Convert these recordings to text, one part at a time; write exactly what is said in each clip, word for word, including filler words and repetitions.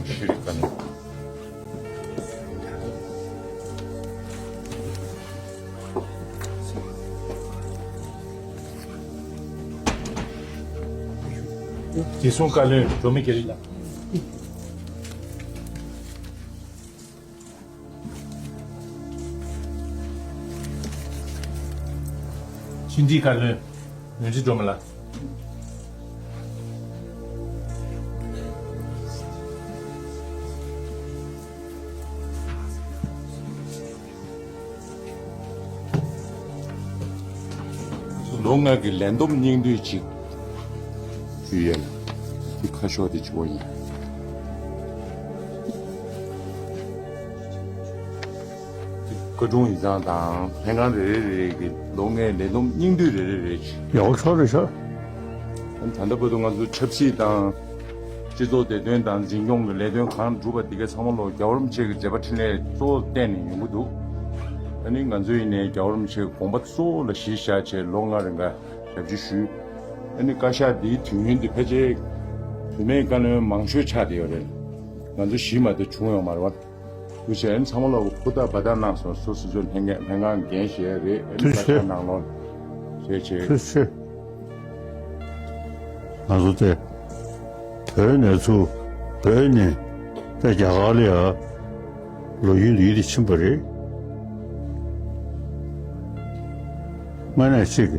ཤེས་རིག་དཀའ་ལས། བདེ་སྲུང་བཀའ་བློན་སྒྲོལ་མ་རྒྱ་རི་ལགས། ཕྱི་འབྲེལ་བཀའ་བློན་ཡོན་ཚེ་སྒྲོལ་མ་ལགས། ལོ་ལྔ་གི་ལས་བསྡོམས་སྙིང་བསྡུས་ཅིག་ཞུ་ཡས་ལ། འདི་ཁ་ཤོག་དེ་བྱུང་བ་ཡིན། བཀའ་དྲུང་ཡིག་ཚང་དང་ལྷན་ཁང་རེ་རེ་རེ་གི་ལོ་ལྔའི་ལས་བསྡོམས་སྙིང་བསྡུས་རེ་རེ་རེ་ཅིག་ཡག་པོ་ཆགས་རེད་ཤག་ད་ལྟ་བར་དུ་ང་ཚོ་ཆབ་སྲིད་དང་། སྤྱི་ཚོགས་བདེ་དོན་དང་འཛིན་སྐྱོང་གི་ལས་དོན་གང་བསྒྲུབས་པ་འདི་གའི་ཚང་མ་ལོ་རྒྱལ་བ་རིན་པོ་ཆེ་གི་མཛད་པ་འཕྲིན་ལས་གཙོ་བོར་བསྟན་ནས་ཡོང་གི་འདུག་ཨ་ནི་ང་ཚོ་ཡིན་ནའི་རྒྱལ་བ་རིན་པོ་ཆེའི་དགོངས་པ་གཙོ་བོ་ལ་གཞི་བཞག་བྱས་ལོ་ལྔ་རིང་ག་ཞབས་ཕྱི་ཞུས། ཨ་ནི་བཀའ་ཤག་འདིའི་དུས་ཡུན་འདི་ཕལ་ཆེར་བུད་མེད་བཀའ་བློན་མང་ཤོས་ཆགས་བསྡད་ཡོད་རེད། ང་ཚོ་བཞི་མ་གཏོགས་བྱུང་ཡོད་མ་རེད་བ། དུས་ཆེན་ཚང་མ་ལ་ཧུར་ཐག་འབད་ཐག་གནང་སོང་། སོ་སོ་སོའི་ལྷན་རྒྱས་ལྷན་ཁང་འགན་བཞེས་རེད། ཨ་ནི་ཐུགས་རྗེ་བཀའ་ཤག་ཆེ། ནང་ལོགས་བྱས་བྱས། ཐུགས་རྗེ་ཆེ། ང་ཚོ་དེ་བོད་ནས་ཚུར་བོད་ནས་ད་རྒྱ་གར་ལ་ཡ་ལོ་རྒྱུས་འདི་ཡིད་དུ་ཕྱིན་པ་རེད། དངོས་གནས་གཅིག་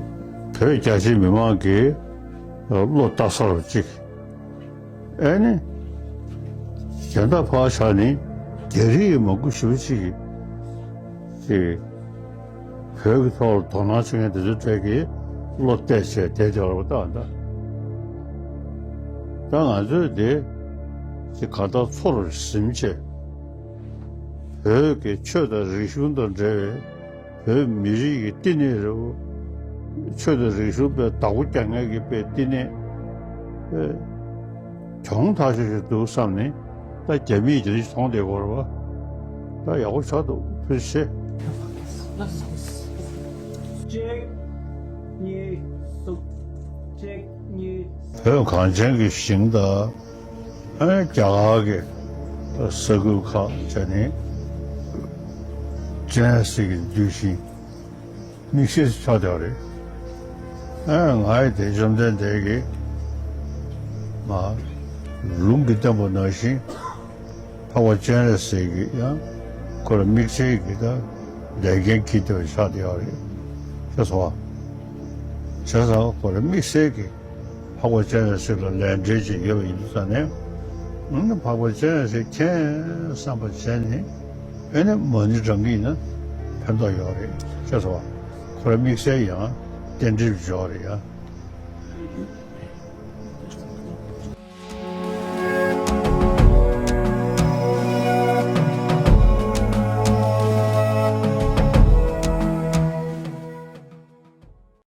བོད་རྒྱ་ཆེ་མི་མང་གིས་བློ་བཏགས་ས་རུ་གཅིག་ཨེ་ནི། གཞན་དག་ཕར་བཞག་ནི་རྒྱ་རིགས་མང་པོ་ཞེ་པོ་ཅིག་གིས་ཅིག་བོད་ཀྱི་ཐོག་ལ་དོ་སྣང་བྱེད་མཁན་དེ་ཚོའི་གྲས་ཀྱིས་བློ་གཏད་བྱས་བསྡད་བསྡད་པ་ལྟ་བ་ད། ད་ང་ཚོས་དེ་ཅིག་གང་ལྟར་ཚུར་ཟིན་བྱས་བོད་ཀྱི་ཆོས་དང་རིག་གཞུང་དང་འབྲེལ་བའི་བོད་མི་རིགས་ཀྱི་བསྟི་གནས་རེད་བོ། ཆོས་དང་རིག་གཞུང་པའི་བདག་པོ་རྒྱག་མཁན་གྱི་པའི་བསྟི་གནས་ཨེ་གྱོང་ཐག་ཆོད་ཞིག་འདུག་བསམ་ནས་ད་རྒྱ་མིས་དེ་འདྲ་ཞིག་མཐོང་བསྡད་ཡོད་རེད་བ། ད་ཡག་པོ་ཆགས་འདུག་ཐུགས་རྗེ་ཆེ། གཅིག་གཉིས། གཅིག་གཉིས། བོད་གངས་ཅན་གྱི་ཞིང་དང་། ཨ་ནི་རྒྱ་གར་གྱི་ས་ཁུལ་ཁག་བྱས་ནས་སྤྱན་རས་གཟིགས་ཀྱི་གདུལ་ཞིང་དམིགས་བསལ་ཆགས་བསྡད་པ་རེད། ཨ་ང་ཡི་དེ་བཅོམ་ལྡན་འདས་ཀྱིས་མ་ལུང་གིས་བསྟན་པ་ནང་བཞིན་འཕགས་པ་སྤྱན་རས་གཟིགས་ཀྱིས་ཡང་ཁོ་ལ་དམིགས་བསལ་གྱི་ད་ལས་འགན་འཁྱེར་བསྡད་པ་ཆགས་བསྡད་པ་རེད། ཤེས་སོང་བ། བྱས་ཙང་ཁོ་ལ་དམིགས་བསལ་གྱི། འཕགས་པ་སྤྱན་རས་གཟིགས་ལ་ལས་འབྲེལ་ཅིག་ཡོད་པ་ཡིན་དུས་ཙང་ནས། ཨ་ནི་འཕགས་པ་སྤྱན་རས་གཟིགས་མཁྱེན་བསམ་པ་བྱས་ནས། ཨ་ནི་མ་ཎི་བགྲང་གི་ཡིན་ན་ཕན་ཐོགས་ཡོད་རེད་ཤེས་སོང་བ། ཁོ་རང་དམིགས་བསལ་ཡང་རྟེན་འབྲེལ་འཇོག་རེད་ཡ།